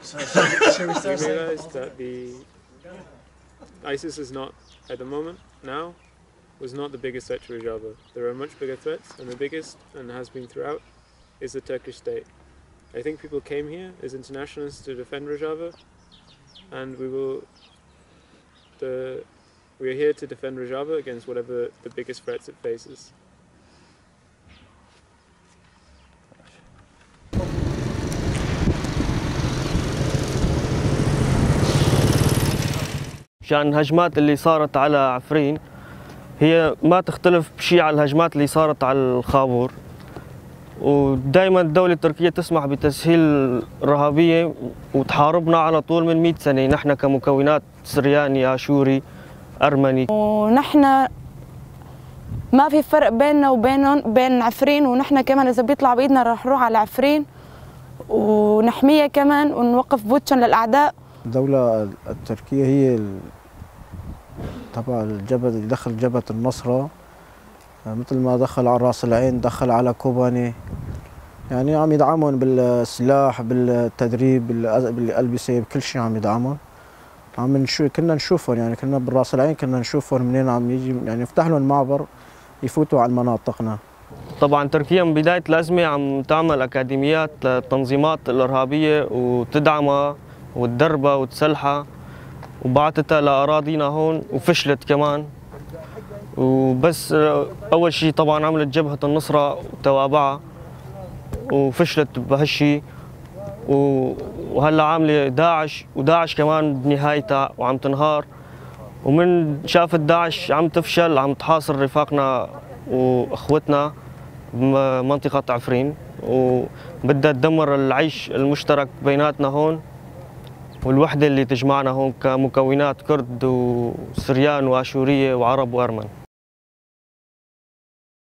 We realized that the ISIS is not, at the moment, now, was not the biggest threat to Rojava. There are much bigger threats, and the biggest, and has been throughout, is the Turkish state. I think people came here as internationalists to defend Rojava, and we are here to defend Rojava against whatever the biggest threats it faces. مشان الهجمات اللي صارت على عفرين هي ما تختلف بشيء على الهجمات اللي صارت على الخابور، ودائما الدولة التركية تسمح بتسهيل الإرهابية وتحاربنا على طول من 100 سنة نحن كمكونات سرياني آشوري أرمني. ونحن ما في فرق بيننا وبينهم، بين عفرين، ونحن كمان إذا بيطلع بإيدنا رح نروح على عفرين ونحميها كمان ونوقف بوتشن للأعداء. الدولة التركية هي تبع الجبهة اللي دخل جبهة النصرة، مثل ما دخل على راس العين دخل على كوباني، يعني عم يدعمهم بالسلاح بالتدريب بالألبسة بكل شيء عم يدعمهم. كنا نشوفهم، يعني كنا بالراس العين كنا نشوفهم منين عم يجي، يعني نفتح لهم معبر يفوتوا على مناطقنا. طبعا تركيا من بداية الأزمة عم تعمل أكاديميات للتنظيمات الإرهابية وتدعمها وتدربها وتسلحها، وبعتتها لأراضينا هون وفشلت كمان. وبس أول شيء طبعا عملت جبهة النصرة وتوابعها وفشلت بهالشيء، وهلا عاملة داعش، وداعش كمان بنهايتها وعم تنهار. ومن شافت داعش عم تفشل عم تحاصر رفاقنا وأخوتنا بمنطقة عفرين، وبدها تدمر العيش المشترك بيناتنا هون والوحدة اللي تجمعنا هون كمكونات كرد وسريان وآشورية وعرب وأرمن.